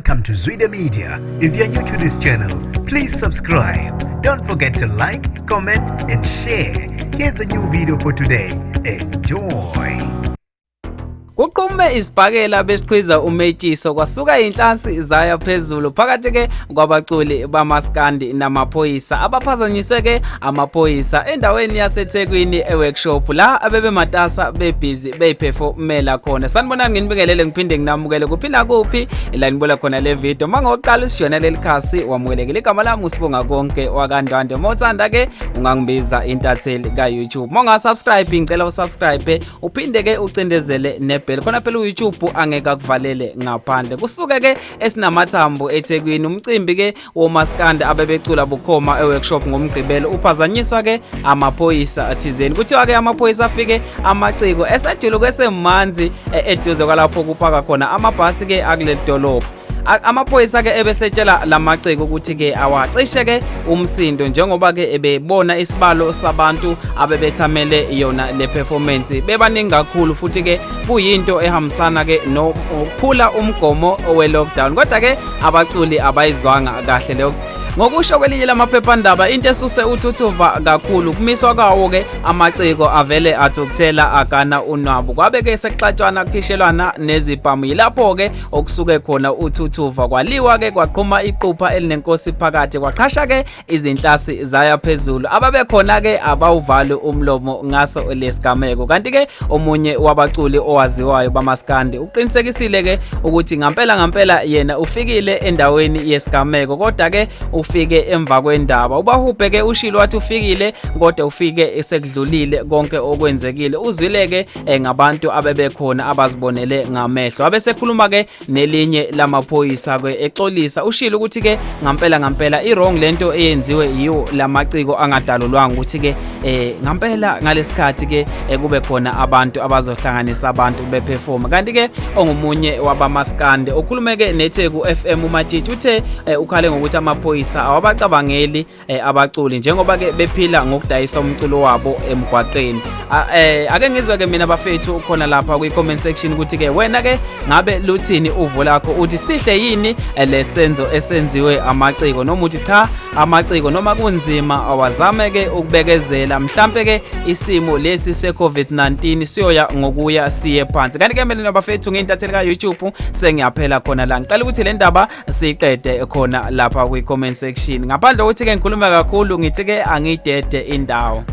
Welcome to Zwida Media. If you're new to this channel, please subscribe. Don't forget to like, comment, and share. Here's a new video for today. Enjoy. Kuqhume isibhakela besiqhiza umetshiso, kwasuka inhlansi zaya phezulu phakathi ke kwabaculi bamaskandi namaphoyisa abaphazanyiswe ke amaphoyisa endaweni yaseThekwini eworkshop la abebematasa bebhizi beyiphefomela khona. Sanibonani, nginibingelele ngiphinde nginamukele kuphi nakuphi la nibola khona le video. Mangoqala usijona leli khasi, wamukelekile. Igama lami uSibonga Konke wakaNdwandwe. Mawuthanda ke ungangibiza intatheli ka YouTube. Mawunga subscribe, ngicela usubscribe, uphinde ke ucindezele nebell khona phela uYouTube angeke akuvalele ngaphandle. Kusuke ke esinamathambo eThekwini, umcimbi ke womaskandi abebecula bukhoma eworkshop ngoMgqibelo uphazanyiswa ke amaphoyisa athizeni. Kuthiwa ke amaphoyisa afike amaciko esejuluke esemanzi eduze kwalapho kupaka khona amabhasi ke akuleli dolobha. Amaphoyisa ke ebesetshela lamaciko ukuthi ke awacishe ke umsindo njengoba ke ebebona isibalo sabantu abebethamele yona le performance bebaningi kakhulu, futhi ke kuyinto ehambisana ke nokuphula umgomo we lockdown, kodwa ke abaculi abayizwanga kahle leyo. Ngokusho kwelinye lamaphephandaba, into esuse uthuthuva kakhulu kumiswa kwawo ke amaciko avele athukuthela agana unwabu, kwabe ke sekuxatshwana kukhishelwana nezibhamu. Yilapho ke okusuke khona uthuthuva, kwaliwa ke kwaqhuma iqupha elinenkosi phakathi, kwaqhasha ke izinhlasi zaya phezulu. Ababekhona ke abawuvali umlomo ngaso lesigameko. Kanti ke omunye wabaculi owaziwayo bamaskandi uqinisekisile ke ukuthi ngampela ngampela yena ufikile endaweni yesigameko, kodwa ke ufike emva kwendaba. Ubahubhe ke ushilo wathi ufikile kodwa ufike sekudlulile konke okwenzekile. Uzwile ke ngabantu abebekhona abazibonele ngamehlo. Abesekhuluma ke nelinye lamaphoyisa ke exolisa, ushilo ukuthi ke ngampela ngampela i-wrong lento eyenziwe yiwo lamaciko angadalulwanga, ukuthi ke ngampela ngalesikhathi ke kube khona abantu abazohlanganisa abantu beperform. Kanti ke ongumunye wabamaskande okhulume ke neTheku FM uMatshitshi uthe ukhale ngokuthi amaphoyisa awabacabangeli abaculi njengoba ke bephila ngokudayisa umculo wabo emgwaqeni. Ake ngizwe ke mina bafethu khona lapha kwi comment section ukuthi ke wena ke ngabe luthini uvo lakho, uthi sihle yini lesenzo esenziwe amaciko, noma uthi cha, amaciko noma kunzima awazame ke ukubekezela, mhlambe ke isimo lesi se COVID-19 siyoya ngokuya siye phansi. Kanti ke mina bafethu ngiyintatheli ka YouTube, sengiyaphela khona la. Ngicela ukuthi le ndaba siqede khona lapha kwi comment section. Ngaphandle kokuthi ke ngikhuluma kakhulu, ngithi ke angidede indawo.